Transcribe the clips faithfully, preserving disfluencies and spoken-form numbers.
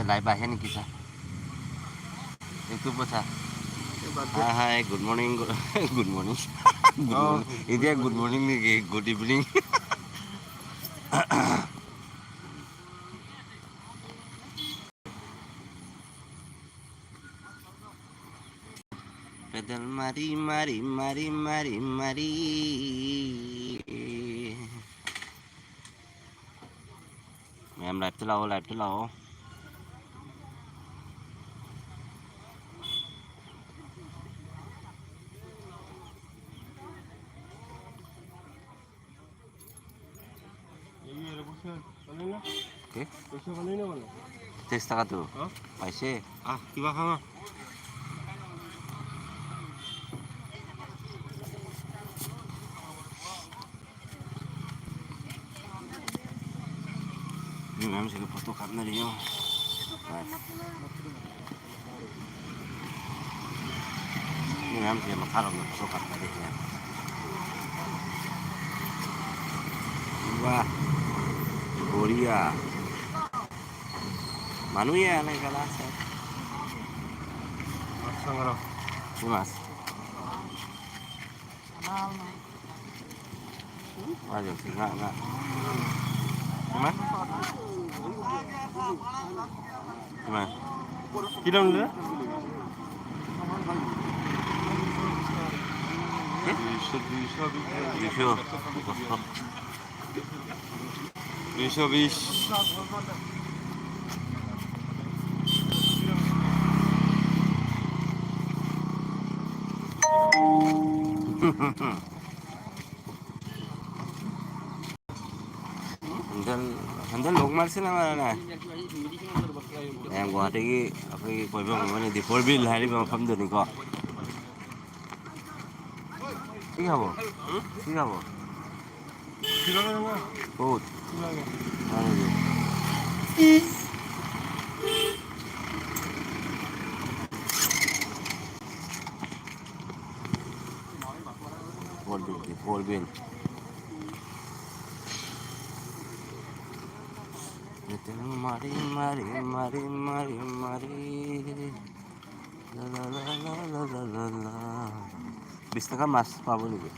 Live আহে নেকি চা? YouTube চা। বাদ দে। Hi, hi, good morning, good morning। Good uh. Morning। এতিয়া good morning নেকি? Good evening। Pedal mari, mari, mari, mari, mari. ꯃꯌꯥꯝ live ꯇ ꯂꯥꯛꯑꯣ, live ꯇ ꯂꯥꯛꯑꯣ꯫ কি? ত্ৰিশ টকাটো? হা? পাইছে? আহ, কিবা খাওঁ আহ। ꯃꯤ ꯃꯌꯥꯝꯁꯤꯒ photo ꯀꯥꯞꯅꯔꯤ ꯌꯦꯡꯉꯣ꯫ ꯃꯤ ꯃꯌꯥꯝꯁꯦ ꯃꯈꯥꯔꯣꯝꯗ photo ꯀꯥꯞꯅꯔꯤ꯫ ꯋꯥ, ꯒꯣꯔꯤꯌꯥ꯫ মানুহ ইয়া নাই কালা আছে। মাছ চাং আৰু। কি মাছ? Ayo, si nga, nga. Gimana? Gimana? Kilang nila? Eh? Bisa, bisa, bisa. Bisa. Bisa, bis. Handle, handle log মাৰিছে নে মাৰা নাই? ꯑꯦ, ꯒꯨৱাꯍꯥꯇꯤꯒꯤ ꯑꯩꯈꯣꯏꯒꯤ ꯀꯣꯏꯐꯝ ꯑꯃꯅꯤ, ꯗꯤꯄꯣꯔ ꯕꯤꯜ ꯍꯥꯏꯔꯤꯕ ꯃꯐꯝꯗꯨꯅꯤꯀꯣ꯫ ꯁꯤ ꯈꯥꯕꯣ? ꯁꯤ ꯈꯥꯕꯣ? ꯀꯣꯠ꯫ ꯗꯤꯄꯣꯔ ꯕꯤꯜ, ꯗꯤꯄꯣꯔ ꯕꯤꯜ꯫ মাৰি, মাৰি, মাৰি, মাৰি, মাৰি। লা, লা, লা, লা। বিশ টকা মাছ পাব নেকি?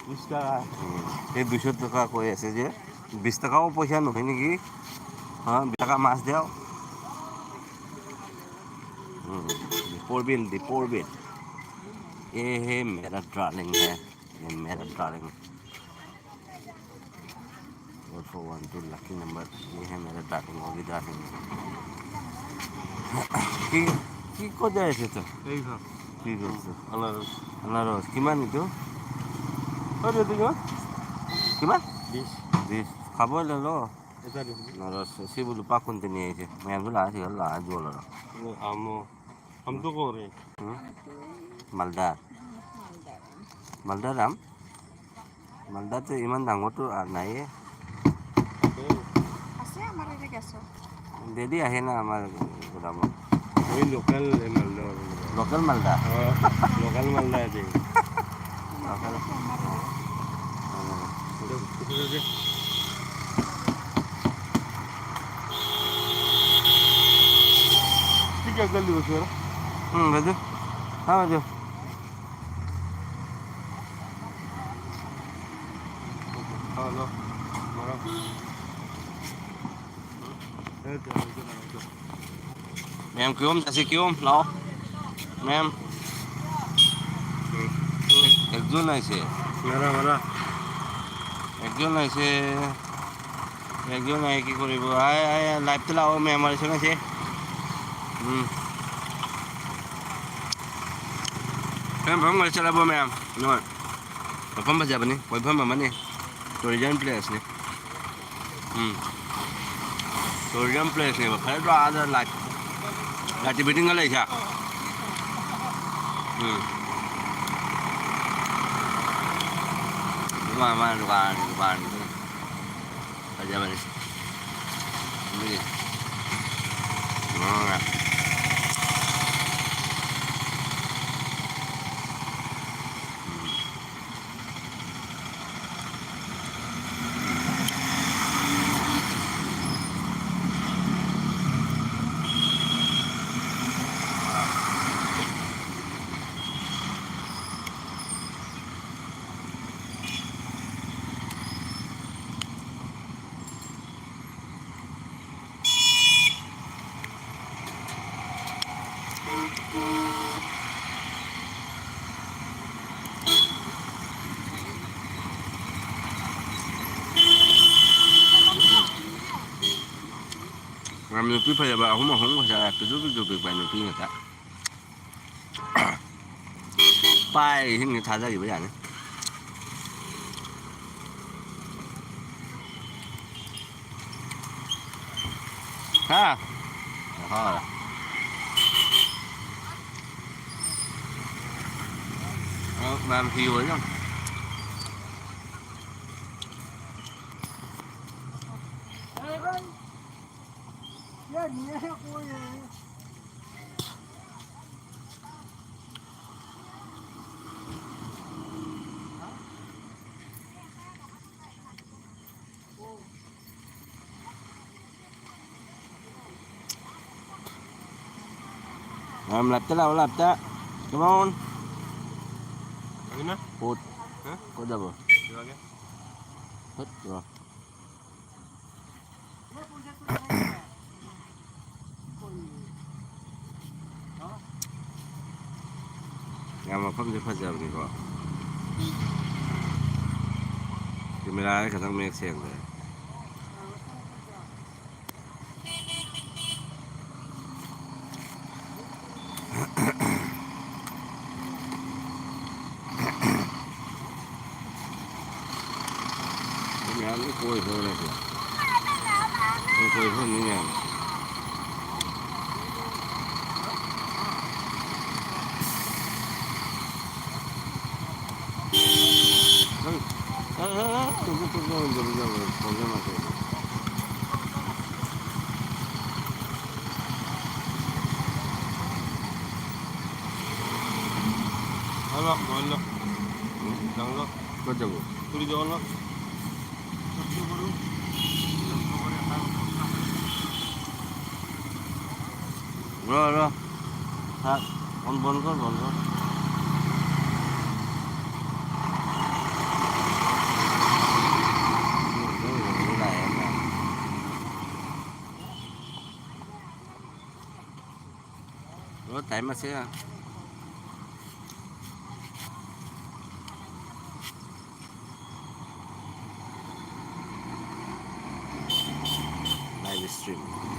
বিশ টকা। উম, এই দুশ টকা কৈ আছে যে, বিশ টকাও পইচা নহয় নেকি? হা, বিশ টকা মাছ দিয়ক। উম, দীপৰ বিল, দীপৰ বিল। এ হে মেৰা ডাৰ্লিং হে, এ মেৰা darling. Four four one two lucky number। এ হে মেৰা ডাৰ্লিং, অভি ডাৰ্লিং। কি, কি ক'ত যাই আছে তই? এই ঘৰ। কি কৰিছ? আনাৰস। আনাৰস। কিমান এইটো? অ, এইটো কিমান? কিমান? বিশ। বিশ। খাবই লাগে ন? এটা দিম। আনাৰস। সি বোলো পাকোন তিনি আহিছে। মই বোলো, আজি হ'ল, আজি হ'ল আৰু। আম। আমটো ক'ৰ ৰে? হুম? মালদা। মালদাৰ আম? মালদাটো ইমান ডাঙৰটো আ-, নাইয়ে। আছে আমাৰ এনে গেছত। ডেইলি আহে না আমাৰ গোদামত। আমি লোকেল এই মালদা। লোকেল মালদা? অ, লোকেল মালদা আছে। লোকেল। অ। এইটো, এইটো যে ঠিক আছে, জলদি বসো, না? হুম, বাজু। হ্যাঁ, বাজু। হ্যালো, বড়। এই তো, এই তো, এই তো। মেম, কিয়ম, চাচি, কিয়ম, লাও। মেম। একজন আহিছে। মাৰা, মাৰা। একজন আহিছে। একজন আহি কি কৰিব? আই, আই, আই, লাইভটো লাও, মেম আহিছে, আহিছে। ꯎꯝ꯫ ꯃꯦꯝ, ꯃꯐꯝ ꯈꯔ ꯆꯠꯂꯕꯣ, ꯃꯦꯝ? ꯅꯣꯏ ꯃꯐꯝ ꯐꯖꯕꯅꯤ, ꯀꯣꯏꯐꯝ ꯑꯃꯅꯤ, ꯇꯨꯔꯤꯖꯝ ꯄ꯭ꯂꯦꯁꯅꯤ꯫ ꯎꯝ꯫ ꯇꯨꯔꯤꯖꯝ ꯄ꯭ꯂꯦꯁꯅꯦꯕ꯫ ꯐꯖꯗ꯭ꯔꯣ? ꯑꯥꯗ ꯂꯥꯏꯠ, ꯂꯥꯏꯠ ꯇꯤꯚꯤꯗꯤꯡꯒ ꯂꯩꯁꯦ꯫ ꯎꯝ꯫ ꯗꯨꯀꯥꯟ, ꯃꯥ ꯗꯨꯀꯥꯟ, ꯗꯨꯀꯥꯟ꯫ ꯐꯖꯕꯅꯤ꯫ ꯑꯗꯨꯒꯤ ꯉꯥꯡꯉꯒ꯫ ꯎꯝ꯫ ꯅꯨꯄꯤ ꯐꯖꯕ ꯑꯍꯨꯝ ꯑꯍꯨꯝ ꯈꯛꯇ ꯄꯤꯛꯇ꯭ꯔꯨ ꯄꯤꯛꯇ꯭ꯔꯨ ꯄꯤꯛꯄ ꯅꯨꯄꯤ ꯉꯥꯛꯇ꯫ ꯄꯥꯏ ꯏꯁꯤꯡꯁꯦ ꯊꯥꯗꯈꯤꯕ ꯌꯥꯅꯤ꯫ ꯍꯥ? ꯍꯥ꯫ ꯑ, ꯃꯌꯥꯝ ꯍꯤ ꯑꯣꯏꯅ꯫ Um, left, left, left. Come on. Lagi na? Put. Ha? Put na ba? Lagi. Put, bro. ꯌꯥꯝ ꯃꯐꯝꯁꯦ ꯐꯖꯕꯅꯤꯀꯣ꯫ ꯀꯦꯃꯦꯔꯥꯗ ꯈꯤꯇꯪ ꯃꯌꯦꯛ ꯁꯦꯡꯗ꯭ꯔꯦ꯫ ꯃꯌꯥꯝ ꯂꯣꯏ ꯀꯣꯏ ꯊꯣꯛꯑꯦ ꯁꯤꯗ꯫ ꯀꯣꯏ ꯀꯣꯏ ꯊꯣꯛꯑꯝꯃꯤ ꯃꯌꯥꯝ꯫ ꯍꯩ, ꯍꯩ, ꯍꯩ, ꯍꯩ, ꯇꯨꯝꯕ, ꯇꯨꯝꯕ ꯉꯝꯗꯕ ꯌꯥꯎꯔꯦ, ꯄ꯭ꯔꯣꯕ꯭ꯂꯦꯝ ꯂꯥꯛꯇꯣꯏꯅꯦ꯫ Hello, hello. ꯎꯝ? ꯅꯪꯗꯣ꯫ ꯀꯩꯗꯧꯕ? ꯇꯨꯔꯤꯗꯣ ꯍꯜꯂꯣ꯫ ꯔꯣ, ꯔꯣ꯫ ꯊꯥꯛ꯫ ꯐꯣꯟ ꯕꯟ ꯀꯣꯔ, ꯕꯟ ꯀꯣꯔ꯫ ꯔꯣ, ꯇꯥꯏꯝ ꯑꯁꯦ꯫ Live stream.